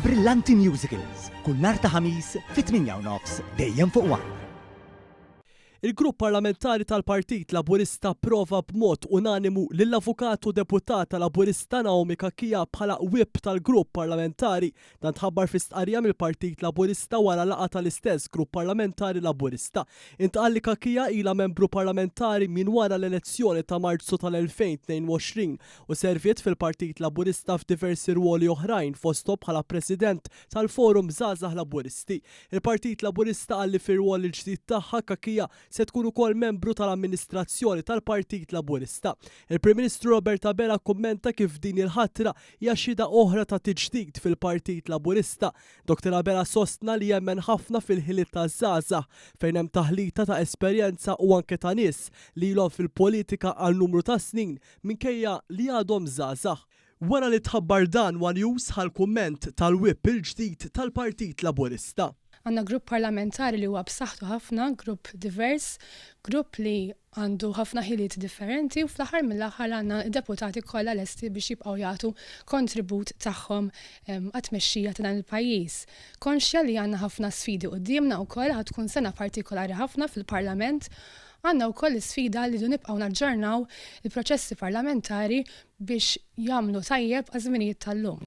Brillanti Musicals, kull nhar ta' Ħamis fit-8:30 dejjem fuq One. Il-Grupp Parlamentari tal-Partit Laburista approva b'mod unanimu lill-Avukat u Deputata Laburista Naomi Cachia bħala Whip tal-Grupp Parlamentari. Dan tħabbar fi stqarrija mill-Partit Laburista wara laqgħa tal-istess Grupp Parlamentari Laburista. Intqal li Cachia ilha membru parlamentari minn wara l-elezzjoni ta' Marzu tal-2022 u serviet fil-Partit Laburista f'diversi rwoli oħrajn fosthom bħala President tal-Forum Żgħażagħ Laburisti. Il-Partit Laburista qal li fir-rwol il-ġdid tagħha Cachia se tkun ukoll membru tal-amministrazzjoni tal-Partit Laburista. Il-Prim Ministru Robert Abela kkummenta kif din il-ħatra hija xhieda oħra ta' tiġdid fil-Partit Laburista. Dottor Abela sostna li jemmen ħafna fil-ħiliet taż-żgħażagħ fejn hemm taħlita ta' esperjenza u anke ta' nies li ilhom fil-politika għal numru ta' snin minkejja li għadhom żgħażagħ. Wara li tħabbar dan one News ħa l-kumment tal-Whip il-ġdid tal-Partit Laburista. Għandna grupp parlamentari li huwa b'saħħtu ħafna, grupp divers, grupp li għandu ħafna ħiliet differenti u fl-aħħar mill-aħħar għandna d-deputati kollha lesti biex jibqgħu jagħtu kontribut tagħhom għat-tmexxija ta' dan il-pajjiż. Konxja li għandna ħafna sfidi quddiemna wkoll, ħa tkun sena partikolari ħafna fil-Parlament. Għandna wkoll l-isfida li rridu nibqgħu naġġornaw il-proċessi parlamentari biex jagħmlu tajjeb għaż-żminijiet tal-lum.